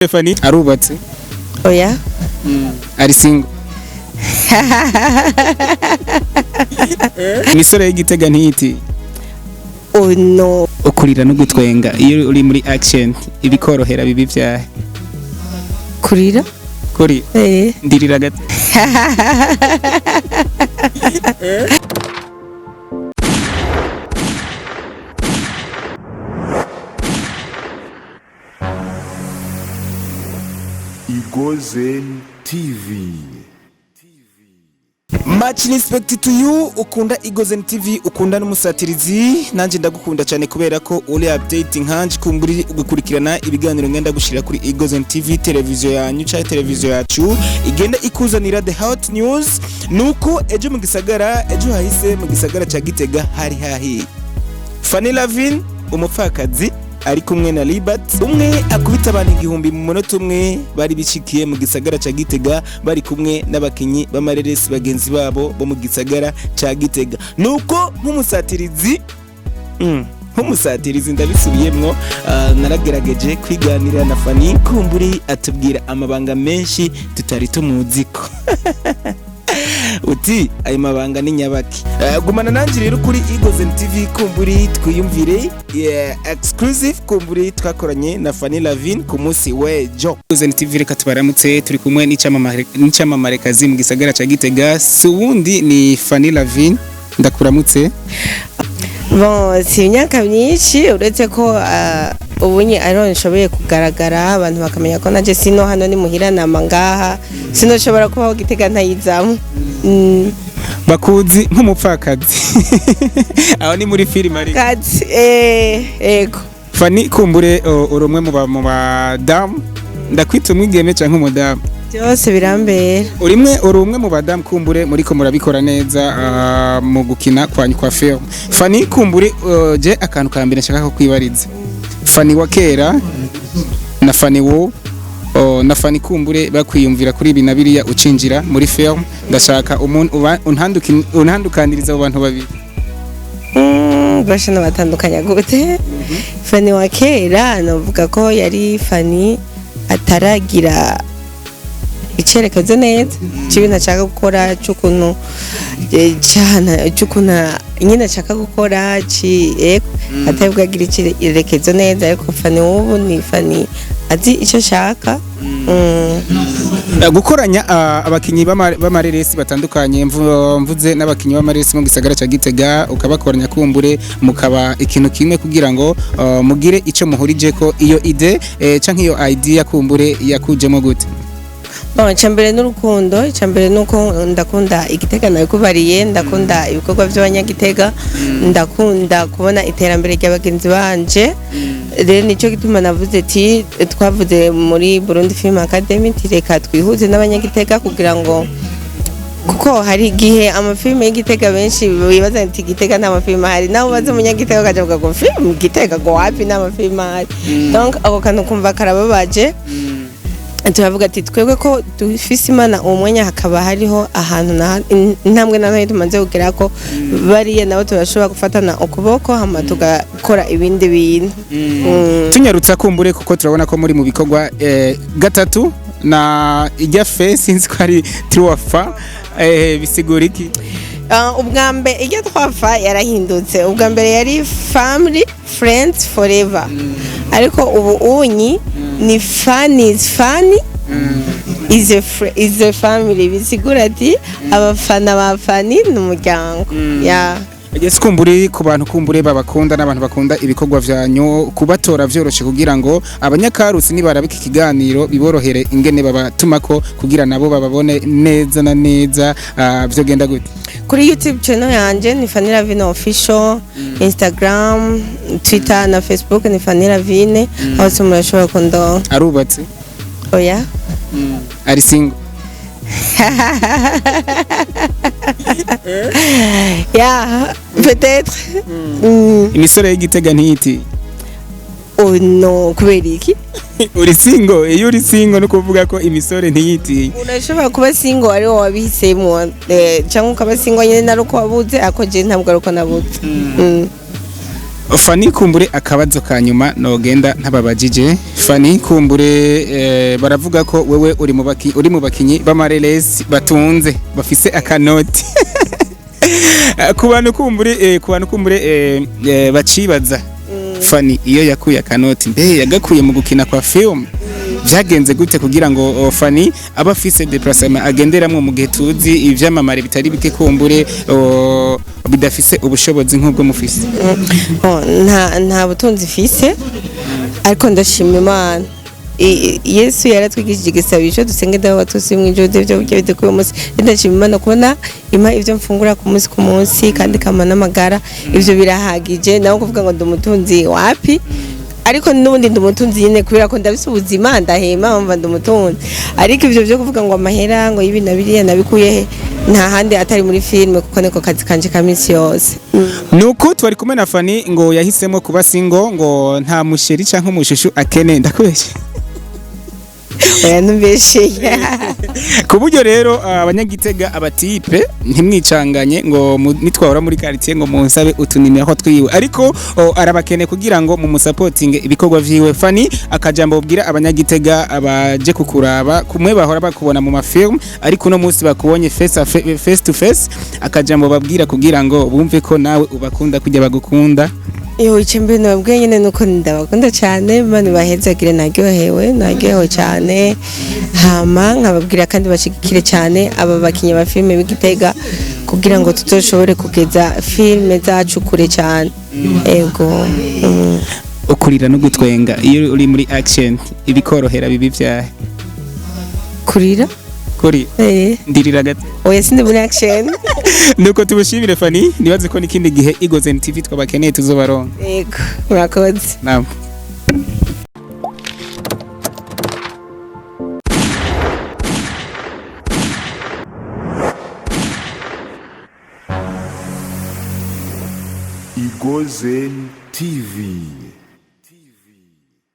Stephanie arubatse? Oya. Ari single. Imisore y'Igitega ntiyiti? Oh no. Ukurira no gutwenga iyo uri muri action ibikorohera bibi vyahe? Kurira. Kuri? Eh. Ndirira gato. Igozen TV. Much respect to you, ukunda Igozen TV, ukunda n'umusatirizi. Nanje ndagukunda cyane kubera ko uri update nkanje, kumburi ugukurikirana ibiganiro ngenda gushira kuri Igozen TV, televiziyo yanyu cyangwa televiziyo yacu igenda ikuzanira the hot news. Nuko ejo mu gisagara, ejo hahise mu gisagara ca Gitega hari hahi Fanny Lavin umupfakazi ari kumwe na Libert umwe akubita abantu 1000 mu munota umwe. Bari bishikiye mu gisagara ca Gitega bari kumwe n'abakinyi b'amareresi bagenzi babo bo mu gisagara ca Gitega. Nuko nk'umusatirizi nk'umusatirizi ndabisubiyemwo, naragerageje kwiganirira na Fanny, kumburi atubwira amabanga menshi tutari tumuziko. Uti ayo mabanga ni nyabaki? Gumana nanjye rero kuri Igozen TV, kumburi twiyumvire, yeah, exclusive kumburi twakoranye na Fanny Lavin ku munsi w'ejo. Igozen TV, reka tubaramutse. Turi kumwe n'icyamamarekazi mu gisagara ca Gitega, si uwundi ni Fanny Lavin. Ndakuramutse. Bon, si imyaka myinshi, uretse ko ubunye ariho nshoboye kugaragara, abantu bakamenya ko naje sino hano ni muhira, nama ngaha, sinoshobora kubaho Gitega ntayizamo. Bakuzi nk'umupfakazi, aho ni muri filime ariko? Kazi, ego. Fanny, kumbure uri umwe mu badamu, ndakwita umwigeme canke umudamu? Byose birambera. Urimwe, uri umwe mu badamu kumbure muriko murabikora neza mu gukina kwanyu kwa film. Fanny, kumbure je akantu ka mbere nshaka ko kwibariza, Fanny wa kera na Fanny wo na Fanny kumbure bakwiyumvira kuri ibi na biriya ucinjira muri film, ndashaka umuntu untandukaniriza abo bantu babiri. Bashana batandukanya gute? Fanny wa kera navuga ko yari Fanny ataragira icerekezo neza c'ibintu ashaka gukora, c'ukuntu cana c'ukuntu nyine ashaka gukora ci ego, atari bwagira icerekezo neza. Ariko Fanny w'ubu ni Fanny azi ico ashaka. Gukoranya abakinyi b'amareresi batandukanye, mvuze n'abakinyi b'amareresi mu gisagara ca Gitega, ukabakoranya kumbure mukaba ikintu kimwe kugira ngo mugire ico muhurijeko, iyo idée canke iyo idea kumbure yakujemo gute? Bon, icambere n'urukundo. Icambere nuko ndakunda Igitega, nabikubariye, ndakunda ibikorwa by'abanyagitega, ndakunda kubona iterambere ry'abagenzi banje. Rero nicyo gituma navuze ati, twavuze muri Burundi Film Academy ati reka twihuze n'abanyagitega, kugira ngo, kuko hari igihe amafilime y'Igitega benshi bibaza ati Gitega nta mafilime ahari, nawe ubaze umunyagitega ukaja kuvuga ngo film Gitega ngo wapi, nta mafilime ahari. Donc ako kantu kumva karababaje. Turavuga ati twebwe ko dufise Imana uwo mwanya, hakaba hariho ahantu intambwe na ntoya tumaze kugera ko bariya nabo turashobora gufatana ukuboko, hama tugakora ibindi bintu. Tunyarutsa kumbure, kuko turabona ko muri mu bikorwa gatatu na ijya fe, sinzi ko ari trois fa, bisigura iki? Ubwa mbere iryo twafa yarahindutse. Ubwa mbere yari family friends forever, ariko ubu unyi ni fun is funny is a family, bisigura ati abafana ba Fanny ni umuryango ya. Ese kumbure ku bantu kumbure babakunda n'abantu bakunda ibikorwa vyanyu, kubatora vyoroshe kugira ngo abanyakarusi nibarabika ikiganiro biborohere ingene babatumako kugira nabo bababone neza na neza, vyogenda gute? Kuri YouTube channel yanje ni Fanny Lavine Official, Instagram, Twitter na Facebook ni Fanny Lavine, hose murashobora kundonka. Arubatse? Oya. Ari single. Ya, peut-être. Imisore y'Igitega ntiyiti? Oh no, kubera iki? Uri single. Iyo uri single no kuvuga ko imisore ntiyiti. Urashobora kuba single ari wowe wabihisemo, cyangwa ukaba single nyine nari uko wabuze, ariko je ntabwo ari uko nabuze. Fanny, kumbure akabazo ka nyuma nogenda ntababajije. Fanny, kumbure baravuga ko wewe uri mu bakinyi b'amareresi batunze, bafise akanoti. Ku bantu kumbure bacibaza Fanny iyo yakuye akanoti, mbe yagakuye mu gukina kwa film? Byagenze gute kugira ngo Fanny aba afise déplacement agenderamwo, mu gihe tuzi ivyamamare bitari bike kumbure bidafise ubushobozi nk'ubwo mufise? Oh, nta butunzi mfise, ariko ndashima Imana. Yesu yaratwigishije igisabisho: "Dusenge Dawe wa twese mu ijuru, ibyo kurya bidukuye umunsi." Ndashima Imana kubona impa ibyo mfungura ku munsi ku munsi, kandi ikampa n'amagara. Ibyo birahagije. Nawe kuvuga ngo ndi umutunzi, wapi. Ariko n'ubundi ndi umutunzi nyine, kubera ko ndabise ubuzima, ndahema, mva ndi umutunzi. Ariko ibyo byo kuvuga ngo amahera, ngo ibi na biriya nabikuye he, nta handi atari muri filime, kuko niko kazi kanje ka minsi yose. Nuko twari kumwe na Fanny, ngo yahisemo kuba single, ngo nta muchéri canke umuchouchou akene. Ndakubeshye? Oya, ntumbesheye. Ku buryo rero abanyagitega, abatype, ntimwicanganye ngo nitwahora muri quartier ngo munsabe utunimero twiwe, ariko arabakene kugira ngo mumusapotinge ibikorwa vyiwe. Fanny, akajambo ubwira abanyagitega abaje kukuraba, kumwe bahora bakubona mu mafilm, ariko uno munsi bakubonye face to face, akajambo babwira kugira ngo bumve ko nawe ubakunda kujya bagukunda? Yo, icyo mbere nababwiye nyine nuko ndabakunda cyane. Imana ibahezagire. Naryohewe cyane. Hama nkababwira kandi bashigikire cyane aba bakinnyi ba filime b'Igitega, kugira ngo tuzoshobore kugeza filime zacu kure cyane. Ego. Ukurira no gutwenga iyo uri muri action ibikorohera bibi vyahe? Kurira. Kuri Eh. ndirira gato. Oya, sindi muri action. Nuko tubashimire, Fanny. Nibaze ko n'ikindi gihe Igozen TV twabakeneye tuzobaronka. Ego, murakoze. Naam. Igozen TV.